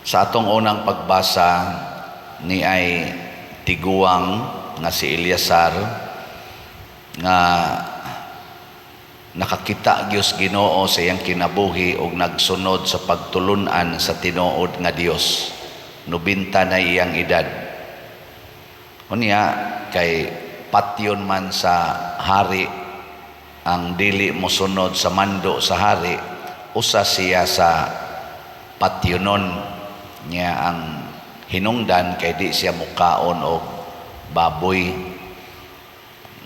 Sa atong unang pagbasa ni ay tiguang nga si Eleazar nga nakakita gyud Ginoo sa iyang kinabuhi ug nagsunod sa pagtulunan sa tinuod nga Dios. 90 na iyang edad. Unya kay patyon man sa hari ang dili mosunod sa mando sa hari, usa siya sa patyonon niya. Ang hinungdan kay di siya mukaon og baboy.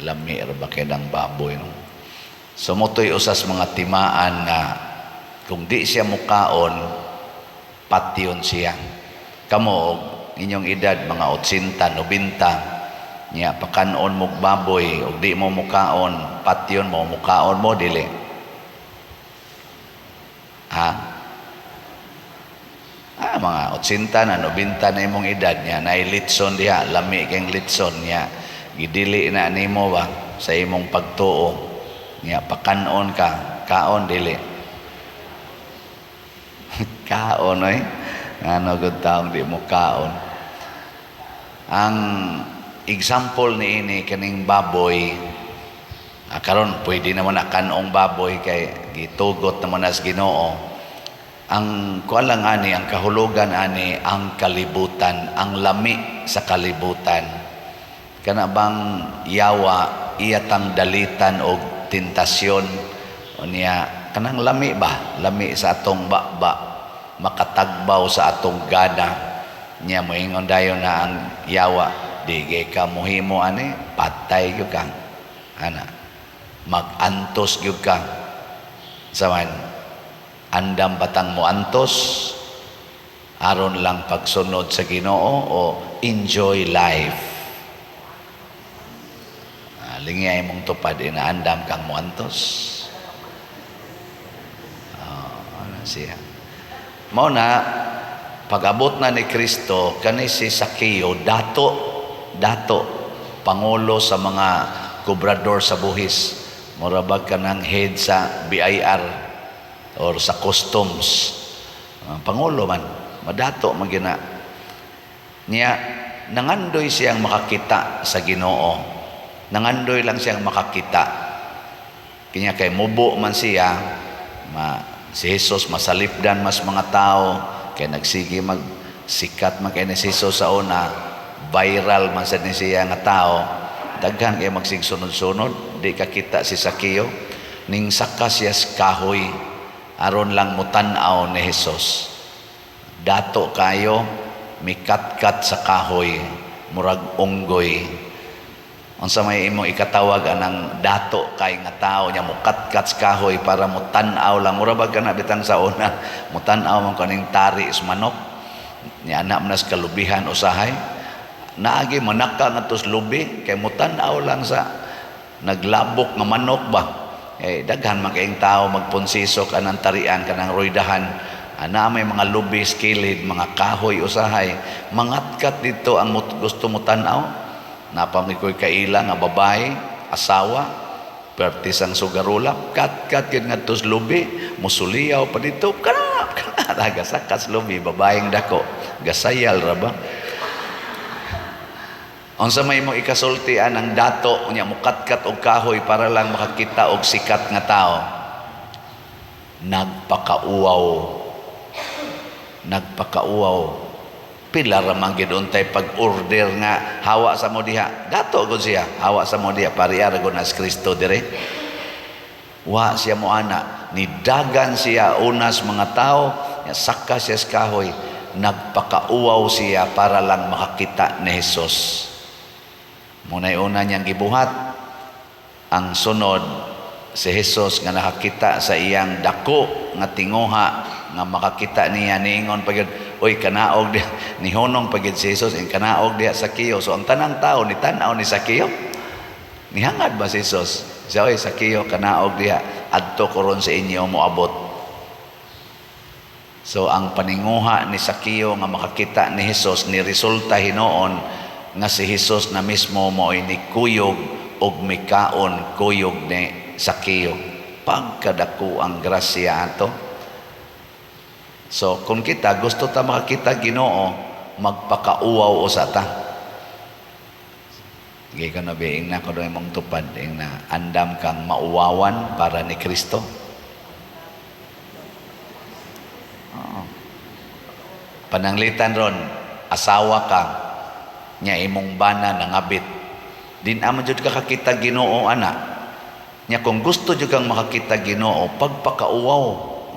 Lami ra ba kay ng baboy, no? So mao to'y usas mga timaan nga kung di siya mukaon, patyon siya. Kamo og inyong edad mga 80, 90 niya, pakanon mo baboy og di mo mukaon, patyon mo. Mukaon mo, dili? Ha? Ah, mga 80 na, 90 na imong edad niya, naay litson diha, lami kang litson niya. Gidili na nimo ba sa imong pagtuo. Niya pakanon ka, kaon, dili? Kaon oy. Ano gud taong di mo kaon? Ang example ni ini kaning baboy, ah, karon pwede naman na kanong baboy kay gitugot naman nas Ginoo. Ang kuan lang ani, ang kahulugan ani, ang kalibutan, ang lami sa kalibutan. Kana bang yawa, iya tang dalitan og tentasyon. Unya kanang lami ba, lami sa atong baba, makatagbaw sa atong gana. Nya moingon dayon na ang yawa, "Di kay ka mohimo ani, patay gyud ka ana, magantos gyud ka." Sa man, andam batang moantos aron lang pagsunod sa Ginoo o enjoy life? Ah, lingay mong tupad, inaandam kang moantos. Oh, ano siya? Mao na pag-abot na ni Kristo kani si Sakeo, dato, dato, pangulo sa mga kobrador sa buhis. Mura bag kanang head sa BIR or sa customs. Ah, pangulo man, madato man gina. Niya nangandoy siyang makakita sa Ginoo. Nangandoy lang siyang makakita. Kanya kay mubo man siya, ma, si Jesus masalipdan mas mga tao kay nagsige mag sikat man kay ni si Jesus sa una, viral man sad ni siya nga tao. Daghan kay magsigsunod-sunod, di ka kita si Sakeo. Ning saka siya sa kahoy aron lang mutan-aw ni Jesus. Dato kayo, mikatkat sa kahoy, murag unggoy. Unsa may imong ikatawag anang dato kay nga tao nya mukatkat sa kahoy para mutan-aw lang? Mura ba kana bitang sa una mutan-aw man kaning tari sa manok nya ana man nas kalubihan usahay, naagi manaka ngadto sa lubi kay mutan-aw lang sa naglabok nga manok ba. Eh, daghan man kayong tao magponsisok anang tarian, kanang roydahan ana, may mga lubi sa kilid, mga kahoy usahay, mangatkat dito ang gusto mo tan-aw. Napamay ko'y kaila nga babae, asawa, pertis ang sugarula, kat-kat yun ngadto sa lubi, musuliyaw pa dito, kana, kana, gasakas lubi, babaeng dako, gasayal ra ba? Unsa may imong ikasultian ang dato unya mukatkat og kahoy para lang makakita og sikat nga tao? Nagpakauwaw. Nagpakauwaw. Pila ra man gid untay pag-order nga hawa sa mo diha. Dato gud siya, hawa sa mo diha, pariya ra gud nas Kristo dire. Wa siya mo ana, nidagan siya unas mga tao, saka siya sa kahoy, nagpakauwaw siya para lang makakita ni Jesus. Muna'y una niyang gibuhat. Ang sunod, si Jesus nga nakakita sa iyang dako nga tinguha nga makakita niya, niingon pa gyud, "Oy, kanaog diha." Nihunong pa gyud si Jesus ing kanaog diha Sakeo. So ang tanang tao ni tan-aw ni Sakeo. Nihangad ba si Jesus? Siya, "Oy Sakeo, kanaog diha, adto ko ron sa inyo moabot." So ang paninguha ni Sakeo nga makakita ni Jesus ni resulta hinuon nga si Jesus na mismo mo'y nikuyog og mikaon kuyog ni Sakeo. Pagkadako ang grasya ato. So kung kita gusto ta makakita Ginoo, magpakauwaw usa ta. Sige ka na ing na kuno imong tupad, ing na andam kang mauwawan para ni Kristo. Oo. Pananglitan ron, asawa ka, nya imong bana nangabit. Di na man jud ka kakita Ginoo ana. Nya kung gusto jud kang makakita Ginoo, pagpakauwaw.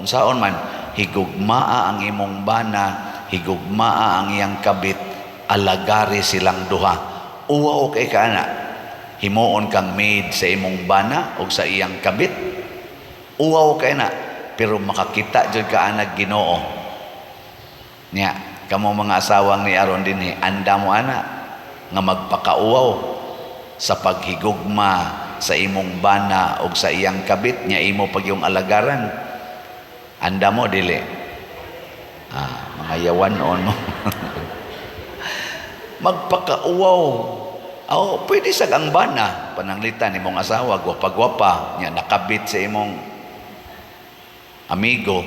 Unsaon man, higugmaa ang imong bana, higugmaa ang iyang kabit, alagari silang duha. Uwaw kay ka ana. Himuon kang maid sa imong bana o sa iyang kabit. Uwaw kay na, pero makakita jud ka ana Ginoo. Nya, kamo mga asawang ni aron dinhi, anda mo ana nga magpakauwaw sa paghigugma sa imong bana o sa iyang kabit, nya imo pag yung alagaran. Anda mo dili? Ah, mga yawan on mo. Magpakauwaw. Oh, pwede sa ang bana, pananglitan imong asawa gwapa-gwapa, nya nakabit sa imong amigo.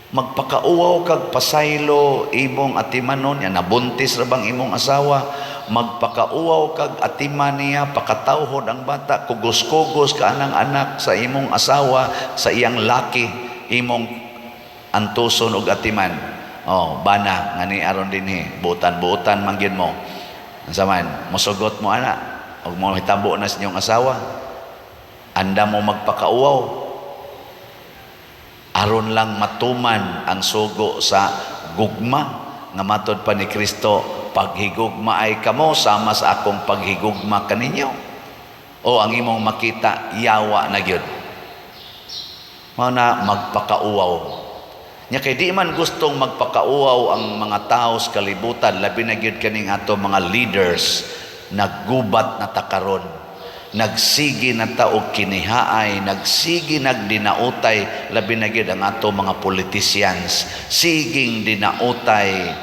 Magpakauwaw kag pasaylo imong atimanon, nya nabuntis ra bang imong asawa, magpakauwaw kag atiman niya, pakatawhon ang bata, kugos-kugos ka anang anak sa imong asawa, sa iyang laki, imong antuson og atiman. Oh, bana nga ni aron dinhi, butan-butan man gyud mo. Unsa man, mosugot mo ana og mo hitabo na sa inyong asawa. Anda mo magpakauwaw aron lang matuman ang sugo sa gugma nga matod pa ni Kristo, "Paghigugma ay kamo sama sa akong paghigugma kaninyo." O ang imong makita, yawa na gyud. Mao na magpakauwaw. Nya kay di man gustong magpakauwaw ang mga tao sa kalibutan, labi na gyud kaning ato mga leaders, naggubat na ta karon. Nagsigi na ta og kinihaay, nagsigi nagdinautay, labi na gyud ang ato mga politicians, siging dinautay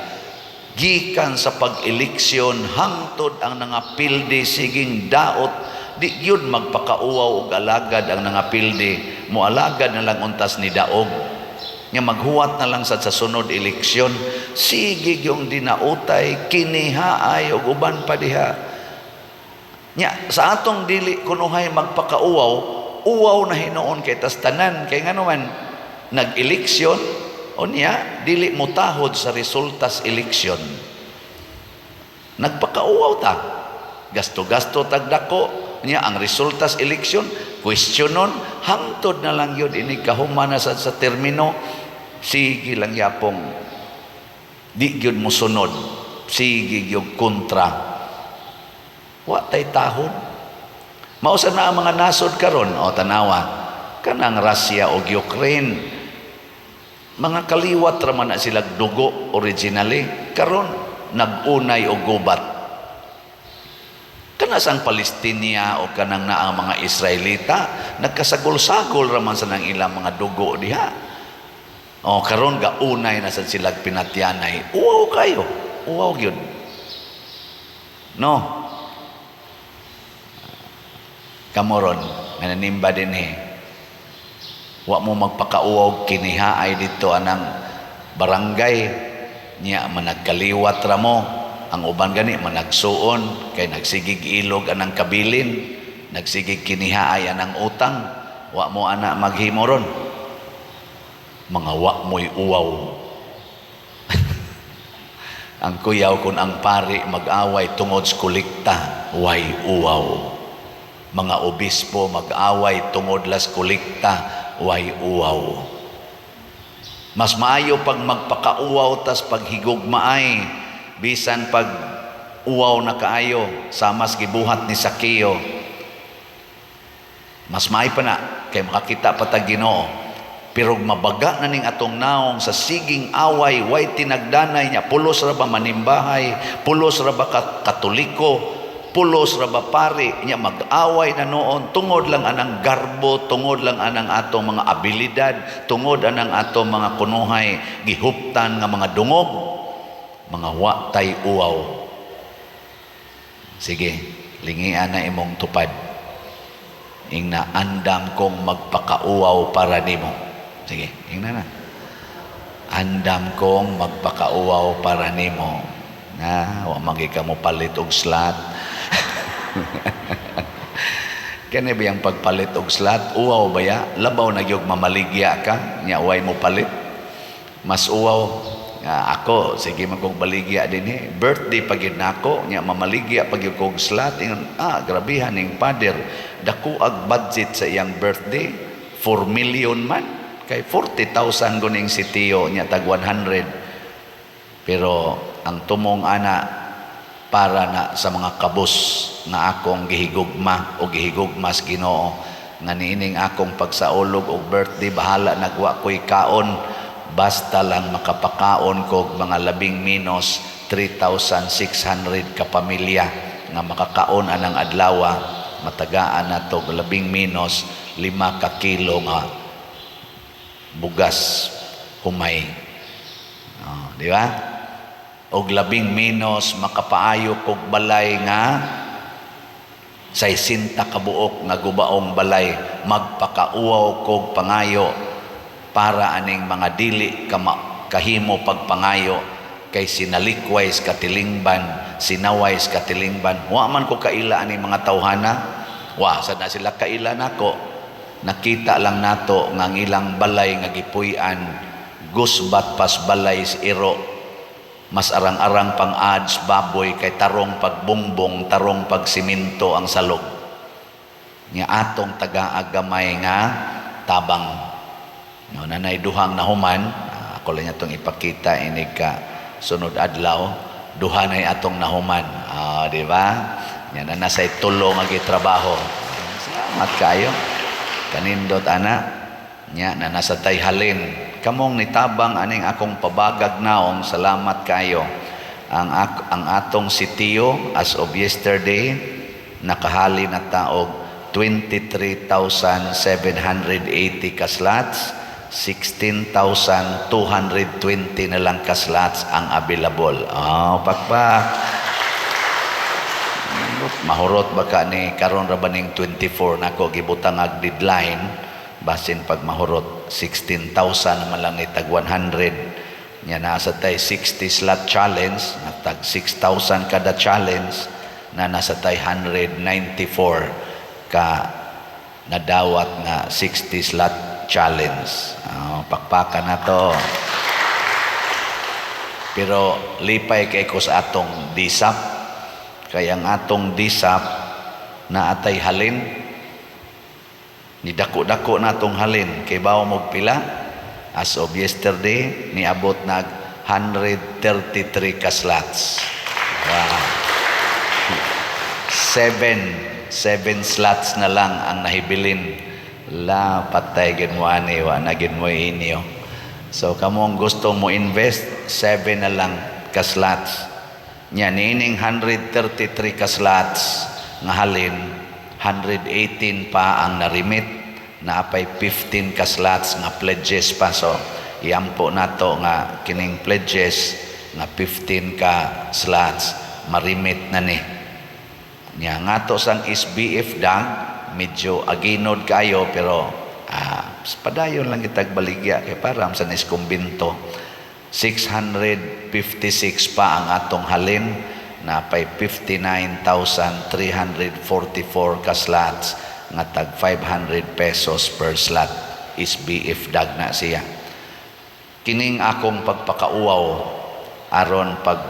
gikan sa pag-eleksyon hangtod ang nangapildi siging daot. Di gyud magpakauwaw og alagad ang nangapildi, moalagad na lang untas ni daog nga maghuwat na lang sa sunod eleksyon. Sige yung dinautay, kinihaay og uban pa diha. Nya sa atong dili kunuhay magpakauwaw, uwaw na hinuon kay tas tanan, kay ngano man nag-eleksyon, unya dili mutahod sa resultas eleksyon. Nagpakauwaw ta. Gasto-gasto tag dako, nya ang resultas eleksyon questionon, hangtod na lang yun ini kahuman na sa termino, sige lang yapong di gyud mosunod, sige gyud kontra. Wa tay tahod. Mausa na ang mga nasod karon, o tanawa kanang Russia o Ukraine, mga kaliwat ra man na sila dugo originally, karon nag-unay og gubat. Kana sang Palestinia o kanang naa ang mga Israelita, nagkasagol-sagol ra man sa nang ilang mga dugo diha. O karon gaunay na sad sila pinatyanay. Uwaw kayo, uwaw gyud, no? Kamoron nga nanimba dinhi, wa mo magpakauwaw kinihaay dito anang barangay, niya managkaliwat ra mo. Ang uban gani managsuon kay nagsigig ilog anang kabilin, nagsigig kinihaay anang utang. Wa mo ana maghimo ron. Mga wa mo'y uwaw. Ang kuyaw kung ang pari mag-away tungod sa kolekta, way uwaw. Mga obispo mag-away tungod las kolekta, way uwaw. Mas maayo pag magpakauwaw tas paghigugmaay, bisan pag uwaw na kaayo, samas gibuhat ni Sakeo. Mas maayo pa na kay makakita pa ta Ginoo. Pero mabaga na ning atong naong sa siging away, way tinagdanay niya, pulos ra ba manimbahay, pulos ra ba Katoliko, pulos ra ba pari, niya mag-away na noon tungod lang anang garbo, tungod lang anang atong mga abilidad, tungod anang atong mga kunuhay gihuptan nga mga dungog, mga wa tay uwaw. Sige, lingian na imong tupad. Ingna, "Andam kong magpakauwaw para nimo." Sige, ingna na. Andam kong magpakauwaw para nimo. Na, wa man ka mo palit og slot. Kani ba yung pagpalit og slot? Uwaw ba ya? Labaw na gyud mamaligya ka, nya way mo palit. Mas uwaw nga ako, sige man kong baligya dinhi. Birthday pa gyud nako, nya mamaligya pa gyud kog slot. Ingon, grabihan ning father. Dako ag budget sa iyang birthday, 4 million man. Kay 40,000 guning si Tio, nya tag 100. Pero ang tumong ana para na sa mga kabus nga akong gihigugma o gihigugma sa Ginoo nga niining akong pagsaulog og birthday, bahala nagwa ko'y kaon, basta lang makapakaon kog mga labing menos 3,600 ka pamilya nga makakaon anang adlawa, matagaan nato og labing menos 5 ka kilo nga bugas humay. Oh, di ba? Og labing menos makapaayo kog balay nga 60 ka buok nga gubaong balay, magpakauwaw kog pangayo para aning mga dili kahimo pagpangayo kay sinalikway sa katilingban, sinaway sa katilingban. Wa man ko kaila aning mga tawhana, wa sad na sila kaila nako. Nakita lang nato nga ang ilang balay nga gipuy-an gusbat pas balay sa iro, mas arang-arang pang ads baboy kay tarong pagbungbong, tarong pagsiminto ang salog. Nga atong taga-agamay nga tabang. No, nanay duhang nahuman, ako lang itong ipakita inig ka sunod adlaw, duha nay atong nahuman. Di ba? Yan na nasa tulo nga gitrabaho. Salamat kayo. Kanindot ana. Nya na nasa tay halin. Kamong nitabang aning akong pabagag naong, salamat kayo. Ang atong sitio as of yesterday nakahali na taog 23,780 ka slots, 16,220 na lang ka slots ang available. Oh, pakpak. Mahurot ba ka ni karon ra ba ning 24 nako gibutang ag deadline, basin pag mahurot 16,000 naman lang ni tag 100. Nya nasa tay 60 slot challenge nga tag 6,000 kada challenge, na nasa tay 194 ka nadawat nga 60 slot challenge. Oh, pakpakan na to. Pero lipay kay ko sa atong DSAP. Kay ang atong DSAP na atay halin, ni dako-dako na atong halin. Kay bawo mo pila? As of yesterday, niabot nag 133 ka slots. Wow. Seven slots na lang ang nahibilin. La, patay gid mo ani, wa na gid mo inyo. So kamo ang gusto mo invest, 7 na lang ka slots. Nya niining 133 ka slots nga halin, 118 pa ang narimit, naapay 15 ka slots nga pledges pa. So iampo nato nga kining pledges nga 15 ka slots marimit na ni. Nya ngato sang SBF dang medyo aginod kayo, pero padayon lang kitag baligya kay para sa nis kumbinto. 656 pa ang atong halin, napay 59,344 ka slots nga tag 500 pesos per slot. SBF dag na siya. Kining akong pagpakauwaw aron pag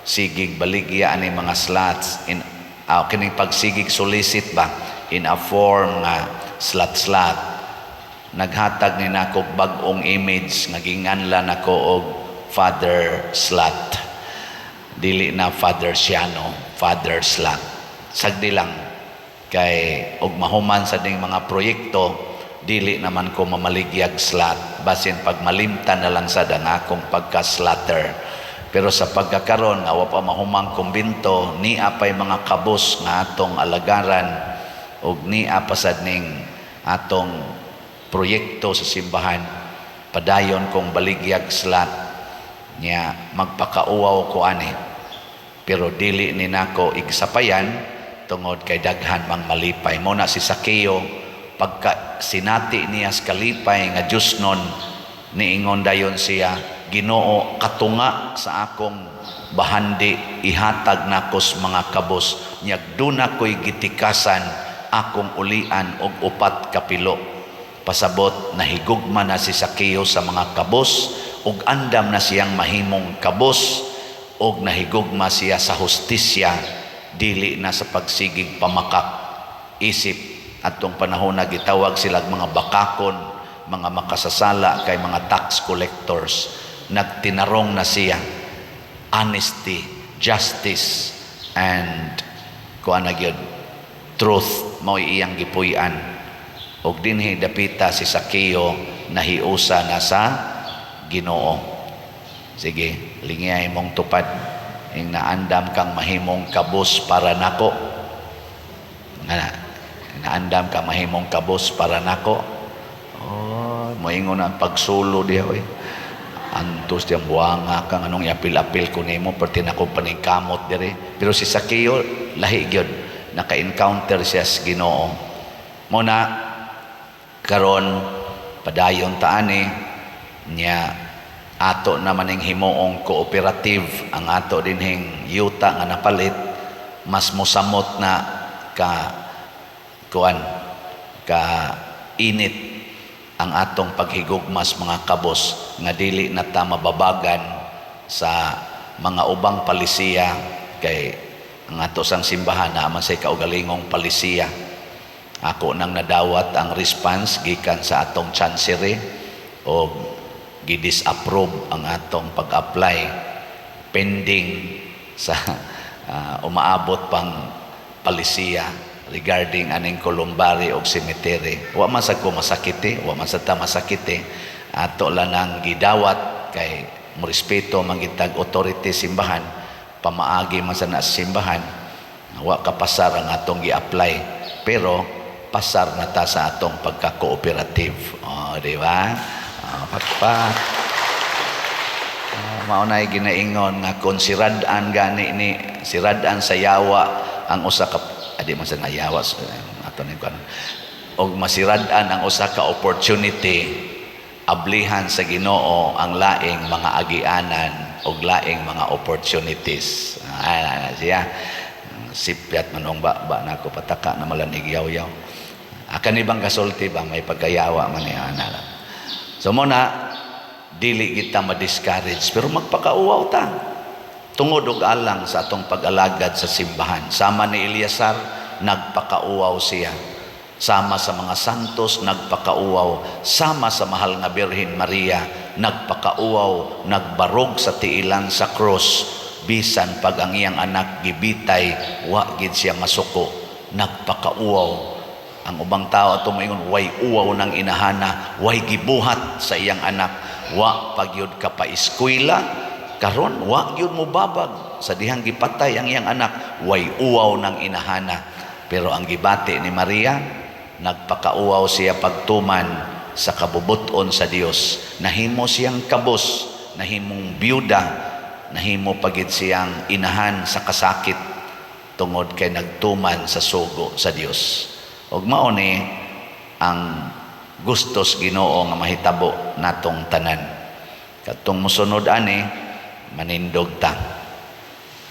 sigig baligya ani mga slots in kining pagsigig solicit ba in a form nga slot slot, naghatag ni nako bag-ong image nga ginganlan nako og Father Slot. Dili na Father Siano, Father Slot. Sagdi lang kay og mahuman sa ding mga proyekto, dili naman ko mamaligyag slot, basin pag malimtan na lang sad ang akong pagka-slotter. Pero sa pagkakaron nga wa pa mahumang kumbinto, nia pay mga kabus nga atong alagaran og nia pa sad ning atong proyekto sa simbahan, padayon kong baligyag slot. Nya magpakauwaw ko ani, pero dili ni nako igsapayan tungod kay daghan mang malipay. Mo na si Sakeo, pagka sinati niya sa kalipay nga Diyos nun. Niingon dayon siya, "Ginoo, katunga sa akong bahandi ihatag nako sa mga kabos, nyag duna ko'y gitikasan, akong ulian og upat ka pilo." Pasabot, nahigugma na si Sakeo sa mga kabos ug andam na siyang mahimong kabos, ug nahigugma siya sa hustisya, dili na sa pagsigig pamakak. Isip atong panahon na gitawag sila mga bakakon, mga makasasala kay mga tax collectors. Nagtinarong na siya, honesty, justice and kuan na gyud, truth, mao iyang gipuy-an. Ug dinhi dapita si Sakeo nahiusa na sa Ginoo. Sige, lingiyay mong tupad ing naandam kang mahimong kabos para nako. Nga naandam kang mahimong kabos para nako. Oh, moingon ang pagsulo diha oy. Antos diyang buwanga kang anong iapil-apil ko nimo, perti na ko paningkamot dire. Pero si Sakeo lahi gyud, naka-encounter siya sa Ginoo. Mo na karon padayon ta ani nya, ato naman ning himuong cooperative ang ato dinhing yuta nga napalit, mas mosamot na ka kuan ka init ang atong paghigugmas mga kabos, nga dili na ta mababagan sa mga ubang palisiya, kay ang ato sang simbahan na man say kaugalingong palisiya. Ako nang nadawat ang response gikan sa atong chancery o gi-disapprove ang atong pag-apply pending sa umaabot pang palisiya regarding aning columbary og cemetery. Wa man sad ko masakiti, wa man sad ta masakiti. Ato lang nang gidawat kay morespeto man gitag authority simbahan, pamaagi man sa na simbahan. Wa ka pasar ang atong gi-apply, pero pasar na ta sa atong pagka-cooperative. Oh, di ba? Oh, pakpak. Oh, mao na ginaingon nga kung sirad-an gani ni sirad-an sa yawa ang usa ka adi man sa nayawa ato ning kuan og masirad-an ang usa ka opportunity, ablihan sa Ginoo ang laing mga agianan og laing mga opportunities. Ay, ay, siya sipyat manong ba ba nako pataka na malanig yaw-yaw. Akan ibang kasulti ba, may pagkayawa man niya ana. So mo na dili kita ma-discourage, pero magpakauwaw ta tungod og alang sa atong pag-alagad sa simbahan. Sama ni Eleazar, nagpakauwaw siya. Sama sa mga santos, nagpakauwaw. Sama sa mahal nga Birhen Maria, nagpakauwaw, nagbarog sa tiilan sa cross. Bisan pag ang iyang anak gibitay, wa gid siya masuko. Nagpakauwaw. Ang ubang tao ato moingon, way uwaw ng inahana, way gibuhat sa iyang anak, wa pagyud ka pa eskwela, karon wa gyud mo babag sa dihang gipatay ang iyang anak, way uwaw ng inahana. Pero ang gibati ni Maria, nagpakauwaw siya pagtuman sa kabubuton sa Dios. Nahimo siyang kabos, nahimong byuda, nahimo pagid siyang inahan sa kasakit tungod kay nagtuman sa sugo sa Dios. Ug mao ni ang gustos Ginoo nga mahitabo natong tanan. Katong mosunod ani, manindog ta.